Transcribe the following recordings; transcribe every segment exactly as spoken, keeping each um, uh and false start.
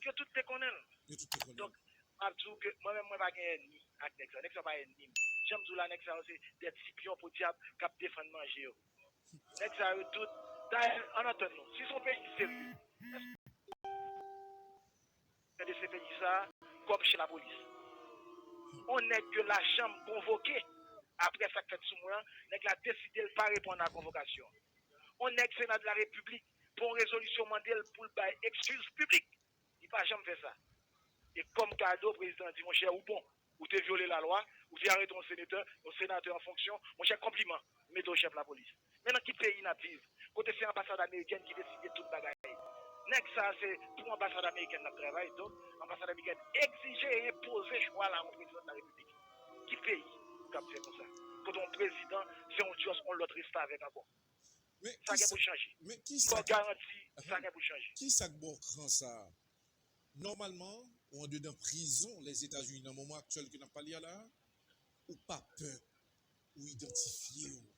Yo tout te konnen l. Yo tout te konnen l. Donk, m ap di w ke mwen menm, mwen pa gen ènmi ak nèg sa yo. Nèg sa yo pa ènmi m. Jan m di w la, nèg sa yo se de ti pyon podyab k ap defann manje yo. Nèg sa yo tout, dayè, ann antann nou. Si se yon peyi serye, èske de se peyi sa a kòm chèf lapolis. On nèg ke lachanm konvoke apre sa k fèt sou mwen an, nèg la deside l pa reponn a konvokasyon. On nèg Sena de la Repiblik pran yon rezolisyon mande l pou l bay ekskiz piblik. Li pa janm fè sa. E kòm kado, prezidan an di, monchè, ou bon. Ou te vyole lalwa, ou te arete yon senatè, yon senatè an fonksyon, monchè, konpliman, m mete w chèf lapolis. Men nan ki peyi n ap viv? Kote se anbasad amerikèn ki deside tout bagay. Nèg sa a se pou anbasad amerikèn l ap travay, donk anbasad amerikèn egzije e enpoze chwa la yon prezidan de la repiblik. Ki peyi k ap fè konsa? Kote yon prezidan se yon djòs, yon lòt restavèk ankò. Sa gen pou chanje. Fò garanti, sa gen pou chanje. Ki sa k ba w kran sa a? Nòmalman, ou andedan prizon Lèzetazini nan moman aktyèl ke n ap pale a la, ou pa pè, ou idantifye w,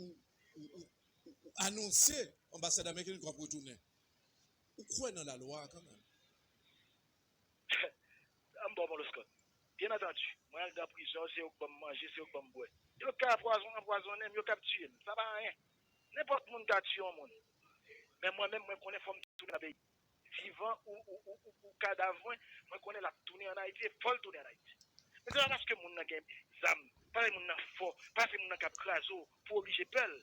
ou, ou, ou, ou, ou anonse anbasad ameriken ke w ap retounen. Ou kwè nan lalwa a kanmenm? An m ba w Paul Oscar. Byen antandi, mwen andedan prizon, se yo k ban m manje, se yo k ban m bwè. Yo ka pwazon-, anpwazonnen m, yo ka tiye m. Sa pa anyen. Nenpòt moun ka tiye yon moun. Men mwen menm, mwen konnen fò m tounen nan peyi. Vivan ou, ou, ou, ou, ou kadav mwen, mwen konnen l ap tounen ann Ayiti, e fò l tounen ann Ayiti. Men se pa paske moun nan gen zam, pa paske moun nan fò, pa paske moun nan kab kraze w, pou w oblije pè l.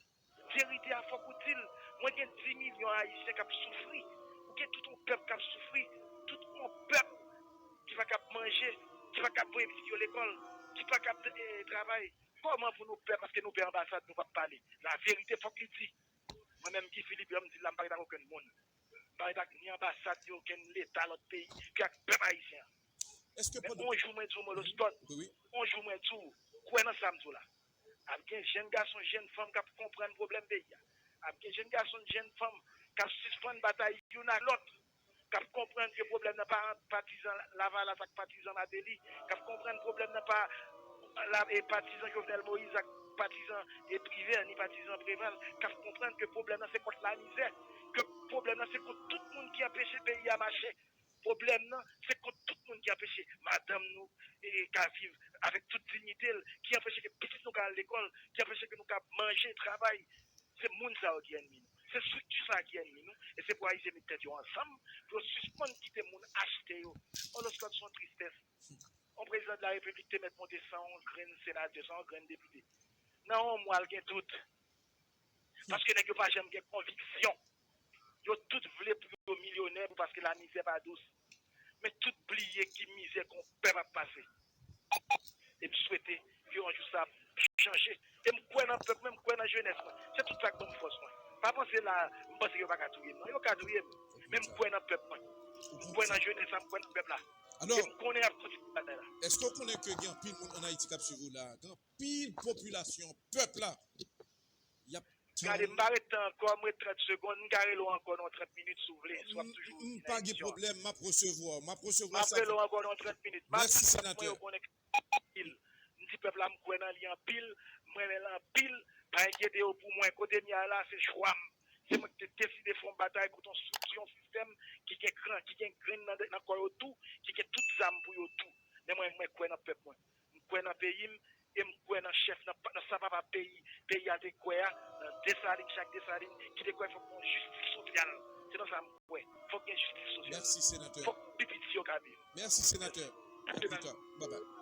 Verite a fòk ou di l. Mwen gen dis milyon Ayisyen k ap soufri. Ou gen tout yon pèp k ap soufri. Tout yon pèp ki pa kab manje, ki pa kab voye pitit yo lekòl, ki pa kab, eh, travay. Kòman pou nou pè, paske nou pè anbasad, nou p ap pale? Laverite fòk li di. Mwen menm, Guy Philippe, jan m di l la, m pa ret ak okenn moun. M pa ret ak ni anbasad, ni okenn leta lòt peyi, ke ak pèp ayisyen an. Men on jou mwen di w, Moloscot, on jou mwen di w, kwè nan sa m di w la. Ap gen jèn gason, jèn fanm k ap konprann pwoblèm peyi a. Ap gen jèn gason, jèn fanm k ap sispann batay youn ak lòt, k ap konprann ke pwoblèm nan pa ant patizan Lavalas ak patizan Martelly, k ap konprann pwoblèm nan pa la, e patizan Jovenel Moïse ak patizan, e, Privert, ni patizan Préval, k ap konprann ke pwoblèm nan se kont lamizè, ke pwoblèm nan se kont tout moun ki anpeche peyi a mache. Pwoblèm nan, se kont tout moun ki anpeche madanm nou, e, ka viv avèk tout diyite l, ki anpeche ke pitit nou ka al lekòl, ki anpeche ke nou ka manje, travay. Se moun sa yo ki ènmi nou. Se estrikti sa a ki ènmi nou. E se pou Ayisyen met tèt yo ansanm, pou yo sispann kite moun achte yo. On Loskòt, se yon tristès. On prezidan de la repiblik te mèt monte san yon grenn senatè, san yon grenn depite. Nan yon mwa, l gen tout. Paske nèg yo pa janm gen konviksyon. Yo tout vle pou yo milyonè, paske lamizè pa dous. Men tout bliye ki mizè ke yon pèp ap pase. E m swete ke yon jou sa ap chanje. E m kwè nan pèp mwen, m kwè nan jenès mwen. Se tout sa k ban m fòs mwen. Pa panse la, m panse yo pa ka touye m. Non, yo ka touye m. Men m kwè nan pèp mwen. M kwè nan jenès la, m kwè nan pèp la. E m konnen y ap kontinye batay la. Èske w konnen ke gen anpil moun ann Ayiti k ap swiv ou la? Gen anpil popilasyon, pèp la, y ap Gade, m pa ret tan ankò, m ret trant segonn, m ka rele w ankò nan trant minit si w vle, si w ap toujou nan emisyon an. M pa gen pwoblèm, m ap resevwa w, m ap resevwa sa. M ap rele w ankò nan trant minit. M ap di pèp mwen yo konnen anpil. M di pèp la m kwè nan li anpil, m renmen l anpil, pa enkyete yo pou mwen. Kote m ye a la, se chwa m. Se mwen ki te deside fè yon batay kont yon estrikti, yon sistèm ki gen kran, ki gen grenn nan, nan kò yo tou, ki gen tout zam pou yo tou. Men mwen, mwen kwè nan pèp mwen. M kwè nan peyi m, e m kwè nan chèf, nan, nan sa papa peyi, peyi a te kwè a, nan Desalin, Jak Desalin, ki te kwè fòk gen jistis sosyal. Se nan sa m kwè. Fòk gen jistis sosyal. Mèsi, senatè. Fòk pi piti yo ka viv. Mèsi, senatè. A pli ta. Babay.